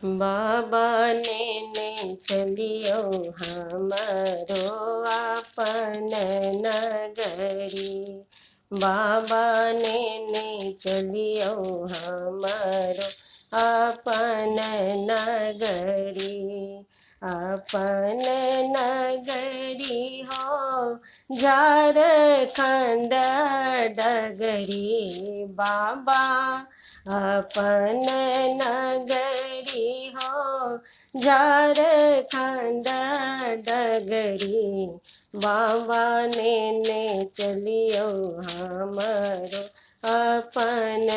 बाबा नेने चलियौ हमरो अपन नगरी। बाबा नेने चलियौ हमरो अपन नगरी। अपन नगरी हो झारखण्ड डगरी। बाबा अपन नगरी हो झारखण्ड डगरी। बाबा नेने चलियौ हमरो अपन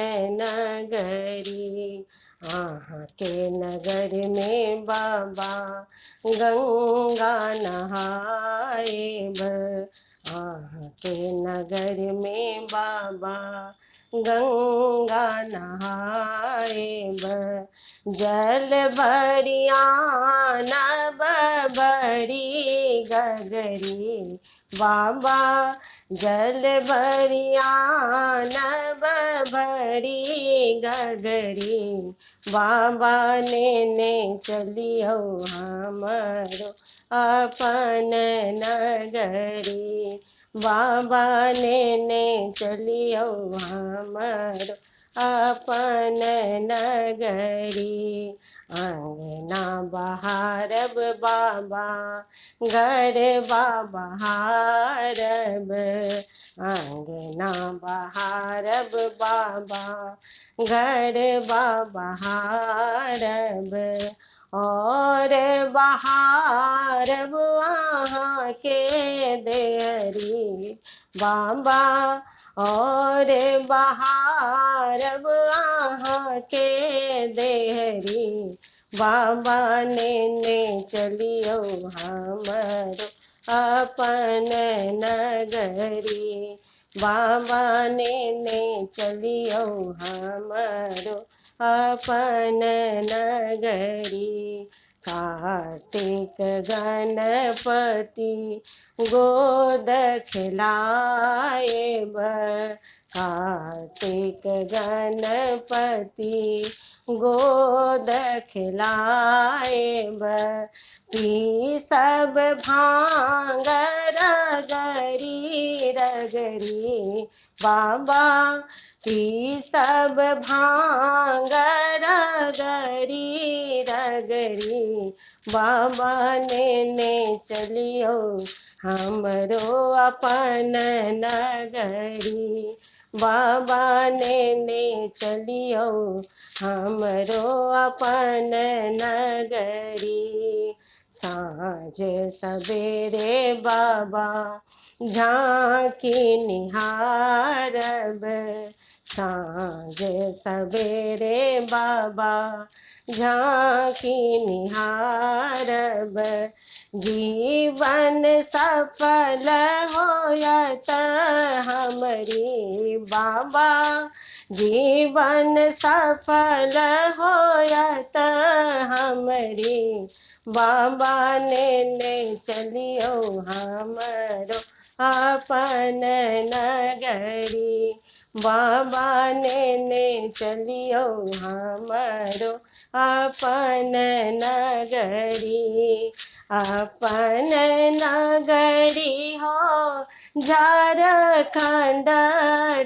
नगरी। अहाँके नगरमे बाबा गंगा नहायब। अहाँके नगरमे बाबा गंगा नहायब। जल भरिया नब भरी गगरी। बाबा जल भरिया नब भरी गगरी। बाबा नेने चलियौ हमरो अपन नगरी। बाबा नेने चलियौ हमरो अपन नगरी। अङ्गना बहारब बाबा घर बहारब। अङ्गना बहारब बाबा घर बहारब। और बहारब अहाँके देहरी। बाबा और बहारब अहाँके देहरी। बाबा नेने चलियौ हमरो अपन नगरी। बाबा नेने चलियौ हमरो अपन नगरी। कार्तिक गणपति गोद खेलाएब। कार्तिक गणपति गोद खेलाएब। पी सब भांग रगरी रगरी। बाबा पी सब भांग रगरी रगरी। बाबा नेने चलियौ हमरो अपन नगरी। बाबा नेने चलियौ हमरो अपन नगरी। साँझ सबेरे बाबा झाँकी निहारब। साँझ सबेरे बाबा झाँकी निहारब। जीवन सफल होयत हमरी। बाबा जीवन सफल होयत हमरी। बाबा नेने चलियौ हमरो अपन नगरी। बाबा नेने चलियौ हमरो अपन नगरी। अपन नगरी हो झारखण्ड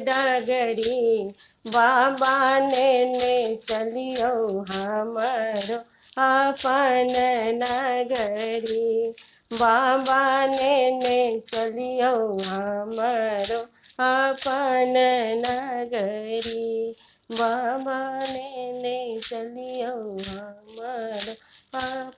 डगरी। बाबा नेने चलियौ हमरो अपन नगरी। बाबा नेने चलियौ हमरो अपन नगरी। बाबा नेने चलियौ हमरो अपन